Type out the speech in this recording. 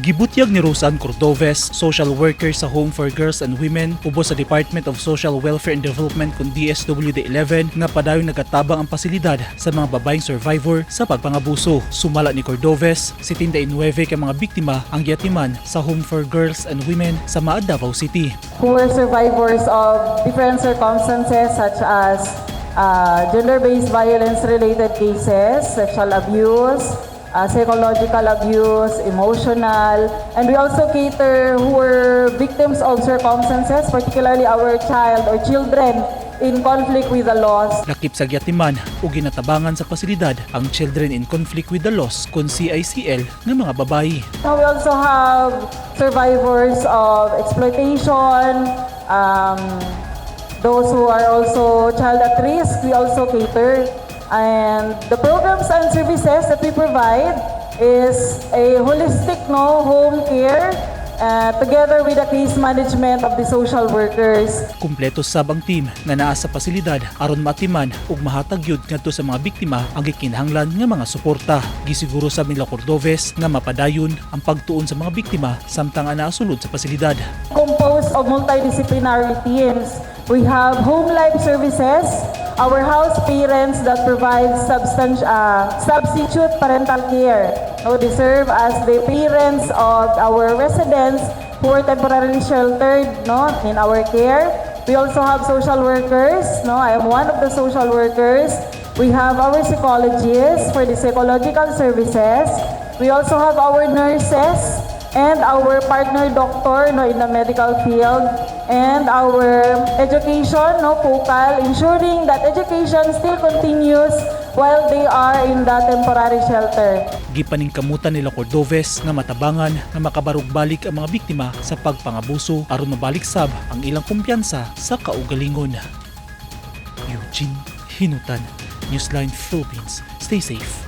Gibutyag ni Roseanne Cordoves, social worker sa Home for Girls and Women ubos sa Department of Social Welfare and Development kun DSWD 11, nga padayon nagatabang ang pasilidad sa mga babaeng survivor sa pagpangabuso. Sumala ni Cordoves, 79 ka mga biktima ang giatiman sa Home for Girls and Women sa Maa, Davao City. Who were survivors of different circumstances such as gender-based violence-related cases, sexual abuse, psychological abuse, emotional, and we also cater who were victims of circumstances, particularly our child or children in conflict with the laws. Lakip sa giatiman o ginatabangan sa pasilidad ang Children in Conflict with the Laws kun CICL nga mga babayi. Now we also have survivors of exploitation, those who are also child at risk, we also cater. And the programs and services that we provide is a holistic, no, home care together with the case management of the social workers. Kumpleto sab ang team nga naa sa pasilidad aron maatiman ug mahatag gyud ngadto sa mga biktima ang gikinahanglan nga mga suporta. Gisiguro sab nila Cordoves nga mapadayon ang pagtuon sa mga biktima samtang ang naa sulod sa pasilidad. Composed of multidisciplinary teams. We have home life services, our house parents that provide substitute parental care. No, they serve as the parents of our residents who are temporarily sheltered, no, in our care. We also have social workers. No, I am one of the social workers. We have our psychologists for the psychological services. We also have our nurses and our partner doctor, no, in the medical field and our education, no, focal, ensuring that education still continues while they are in the temporary shelter. Gipaningkamutan nila Cordoves nga matabangan nga makabarugbalik ang mga biktima sa pagpangabuso aron mabalik sab ang ilang kumpiyansa sa kaugalingon. Eugene Hinutan, Newsline Philippines. Stay safe.